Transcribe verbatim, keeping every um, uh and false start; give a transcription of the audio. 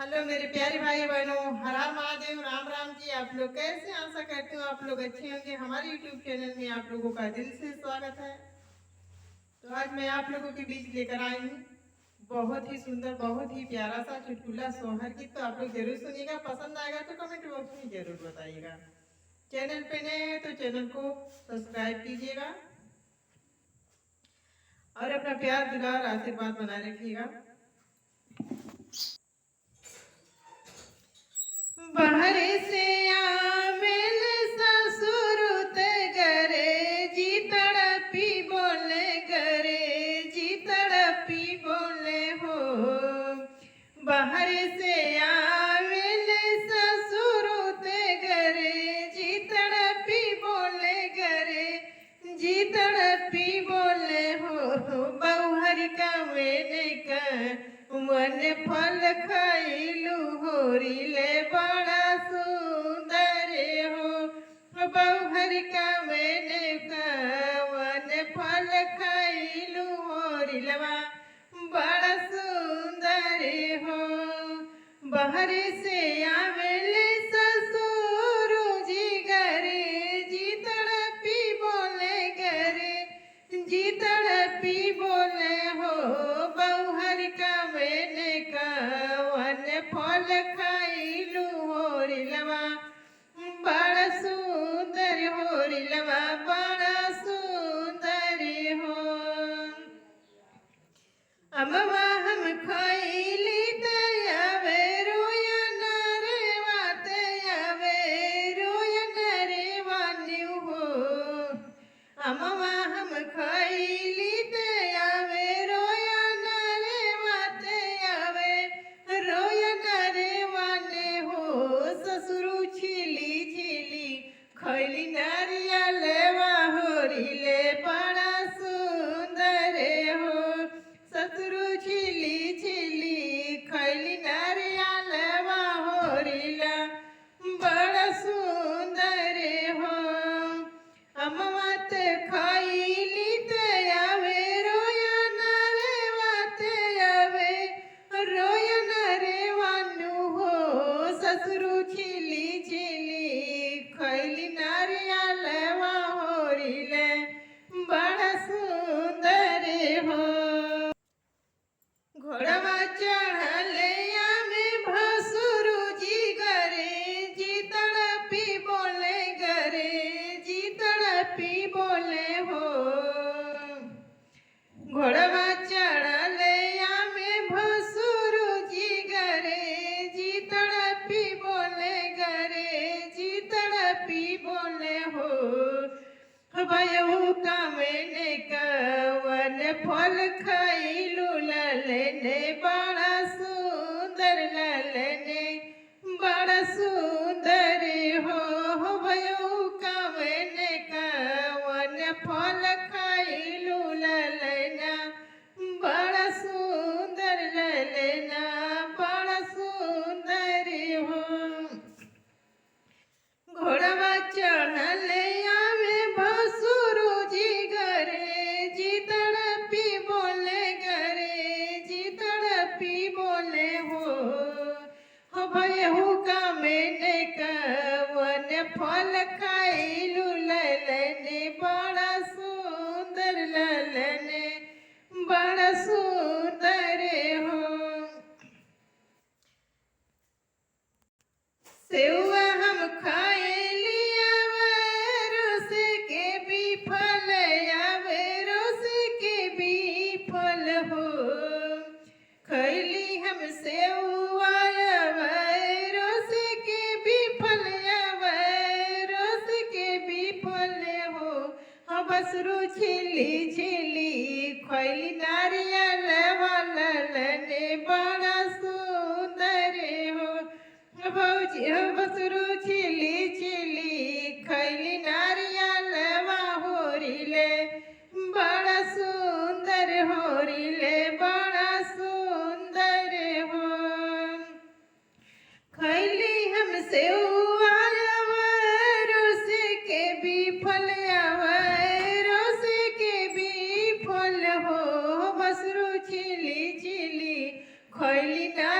हेलो मेरे प्यारे भाई बहनों, हर हर महादेव, राम राम जी। आप लोग कैसे? आशा करती हूँ आप लोग अच्छे होंगे। हमारे YouTube चैनल में आप लोगों का दिल से स्वागत है। तो आज मैं आप लोगों के बीच लेकर आई हूँ बहुत ही सुंदर, बहुत ही प्यारा सा चुटकुला सोहर गीत। तो आप लोग जरूर सुनिएगा, पसंद आएगा तो कमेंट बॉक्स में जरूर बताइएगा। चैनल पे नए हैं तो चैनल को सब्सक्राइब कीजिएगा और अपना प्यार, दुलार, आशीर्वाद बनाए रखिएगा। बहरे से आवेले ससुर ते घरे, जी तड़पी बोले घरे, जी तड़पी बोले हो। बहरे से आवेले ससुर ते घरे, जी तड़पी बोले घरे, जी तड़पी बोले हो, बउहर का मैंने का वन फल खाइलू होरी ले बड़ा सुंदर हो। बउहर का मैंने का वन फल खाइलू होरी लवा बड़ा सुंदर हो। बहरे से आवेले ससुर जी घरे, जी तड़पी बोले घरे, जी तड़पी बोले हो। बउहर का मैंने का वन फल खाइलू होरी लवा बड़ा सुंदर होरी लवा बड़ा सुंदर हो। अमवा हम खइली त आवे रोया नरवा, त आवे रोया नरवा न्यू हो। अमवा हम खइली त आवे रोया नरवा, त आवे रोया नरवा ने हो। ससुरु छिली छिली खइली नारियलवा होरी ले बड़ा सुंदर हो। ससुरु छिली छिली खइली नारियलवा होरी ला बड़ा सुंदर हो। अमवा ते खइली ते आवे रोया नरवा, ते आवे रोया नरवा नु हो। ससुरु छिली छिली खइली नारियलवा होरी ले बड़ा सुंदर हो। घोड़वा चढ़ले आमे भसुरु जी घरे, जी तड़पी बोले घरे, जी तड़पी बोले हो। घोड़वा चढ़ले आमे भसुरु जी घरे, जी तड़पी बोले घरे, जी तड़पी बोले हो। भयऊ का मैंने कवन फल खइलू ललने, बड़ा सुंदर ललने, बड़ा सुंदर हो। भयऊ का मैंने कवन फल खइलू ललना, बड़ा सुंदर ललना, बड़ा सुंदर हो। घोड़वा चढ़ले आवे भसुरु जी घरे, जी तड़पी बोले घरे, जी तड़पी बोले हो। हो भयहू का मैंने कवन फल खाइलू ललने, बड़ा सुंदर ललने, बड़ा सुंदर हो। सेउआ हम खाए लियावे, रोस के भी फल आवे, रोस के भी फल हो। खैली हम सेउआ आवे, रोस के भी फल आवे, रोस के भी फल हो। हाँ, बसरू छिली छिली खैली नारियल वाला लने, बड़ा सुंदर हो। भौजी हो बसरू छिली छिली खैली नारियल वाहोरी ले, बड़ा सुंदर होरी ले, बड़ा सुंदर हो। खैली हम सेउआ आवा, रोस के भी फल आवा, रोस के भी फल हो। बसरू छिली छिली खैली ना